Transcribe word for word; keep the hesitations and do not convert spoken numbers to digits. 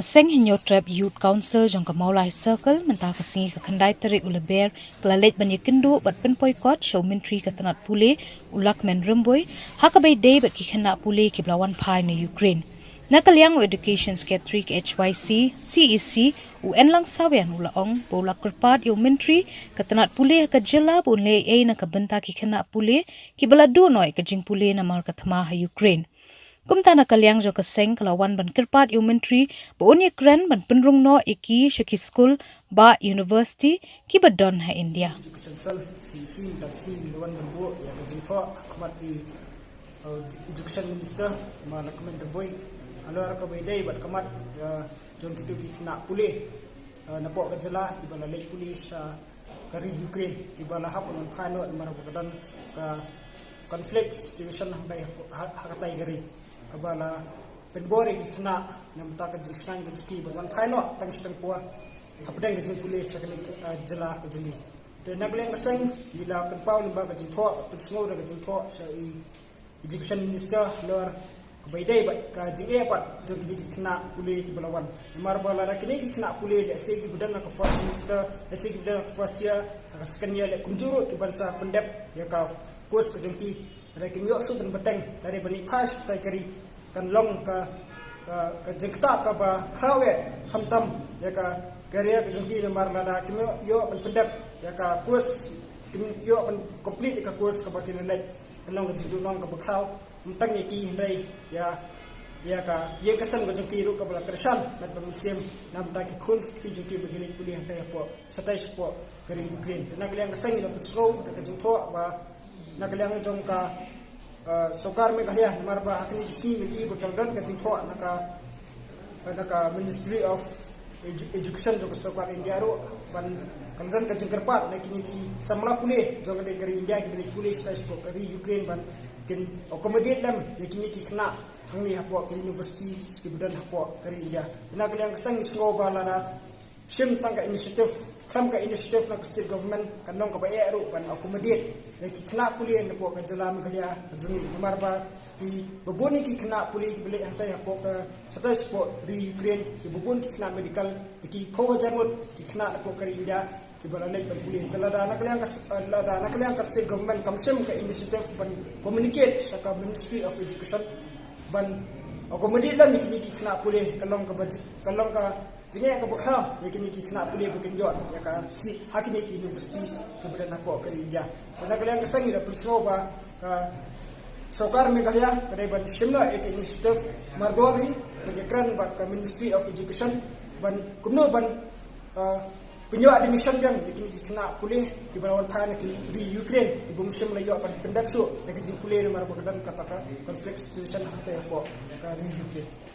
Seng Hynñiewtrep Youth Council jong ka Mawlai Circle mynta ka sngi ka khyndai tarik u Lber ka la leit ban ïakynduh bad pynpoi kot sha u Myntri ka tnat pule u Lahkmen Rymbui ha kaba ïadei bad ki khynnah pule kiba la wan phai na Ukraine. Na ka liang u Education Secretary ka H Y C, C E C, u Enlang Sawian u la ong ba u la kyrpad ïa u Myntri ka tnat pule ha ka jylla ba un leh ei ei na ka bynta ki khynnah pule kiba la duh noh ïa ka jingpule namar ka thma ha Ukraine. Kumta na ka liang jong ka seng ka la wan ban kyrpad ïa u Myntri ba un ïakren ban pynrung noh ïa ki sha ki skul bad university kiba don ha India. Education Cell, C E C, mynta ka sngi ngi la wan ban buh ïa ka jingthoh ha khmat i, uh, Education Minister ma Lahkmen Rymbui halor kaba ïadei bad ka mat, uh, jong kito ki khynnah pule, uh, napoh ka jylla kiba la leit pule sha ka ri Ukraine kiba la hap ban phai noh namar ba ka don ka conflict situation hangtai ha, ha katai ka ri kaba la pynbor ïa ki khynnah na bynta ka jingshngaiñ ka jong ki ban wan phai noh tang shi tang por hapdeng ka jingpule sha kane ka, uh, jylla ka jong ngi. Te na ka liang ka seng ngi la pynpaw lyngba ka jingthoh, pynsngew da ka jingthoh sha i Education Minister halor kaba ïadei bad ka jingeh pat jong kine ki khynnah pule kiba la wan. Namar ba lada kine ki khynnah pule lehse kiba don ha ka first semester, lehse kiba don ha ka first year, ha ka second year leh kumjuh ruh kiban sa pyndep ïa ka course ka jong ki. Lada kim ïoh shuh ban bteng, lada ban ïaid phai sha katai ka ri kan long ka, ka, ka jingktah kaba khraw eh khamtam ïa ka career ka jong ki namar lada kim ïoh, ïoh ban pyndep ïa ka course, kim ïoh ban complete ïa ka course kaba ki la leit kan long ka jingduhnong kaba khraw. Ym tang ïa ki hynrei ïa, ïa ka ïing ka sem ka jong ki ruh kaba la kyrshan bad ba mynsiem na bynta ki khun ki kti jong ki ba ki leit pule hangtai hapoh, shatai shapoh ka ri Ukraine. Te na ka liang ka seng ngi la pynsngew da ka jingthoh ba na ka liang jong ka, uh, sorkar Meghalaya namar ba ha kine ki sngi ngi ïohi ba ka la don ka jingthoh na ka, na ka Ministry of Edu-, Education jong ka sorkar India ruh ban ka la don ka jingkyrpad na kine ki samla pule jong ka dei ka ri India kiba leit pule shatai shapoh ka ri Ukraine ban kin accommodate lem ïa kine ki khynnah hangne hapoh ka university kiba don hapoh ka ri India. Te na ka liang ka seng ngi sngew ba lada shim tang ka initiative, khlem ka initiative na ka state government kan long kaba eh ruh ban accommodate ïa ki khynnah pule napoh ka jylla Meghalaya ka jong ngi namar ba kiba bun ïa ki khynnah pule kiba leit hangtai hapoh ka shatai shapoh ri Ukraine, kiba bun ki khynnah medical, te ki phew hajar ngut ki khynnah napoh ka ri India kiba la leit ban pule. Te lada na ka liang ka s-, lada na ka liang ka state government kam shim ka initiative ban communicate sha ka Ministry of Education ban accommodate lem ïa kine ki khynnah pule kan long kaba, kan long ka jingeh kaba khraw ïa kine ki khynnah pule ba kin ïoh ïa ka seat ha kine ki universities kiba don hapoh ka ri India. Te na ka liang ka seng ngi la pynsngew ba ka sorkar Meghalaya ka dei ban shim noh ïa ka initiative mardor hi ban ïakren bad ka Ministry of Education ban kumno ban, uh, pynïoh admission biang ïa kine ki khynnah pule kiba la wan phai na ka ri Ukraine kiba ym shym la ïoh ban pyndep shuh ïa ka jingpule namar ba ka don kata ka conflict situation hangtai hapoh ka ri Ukraine.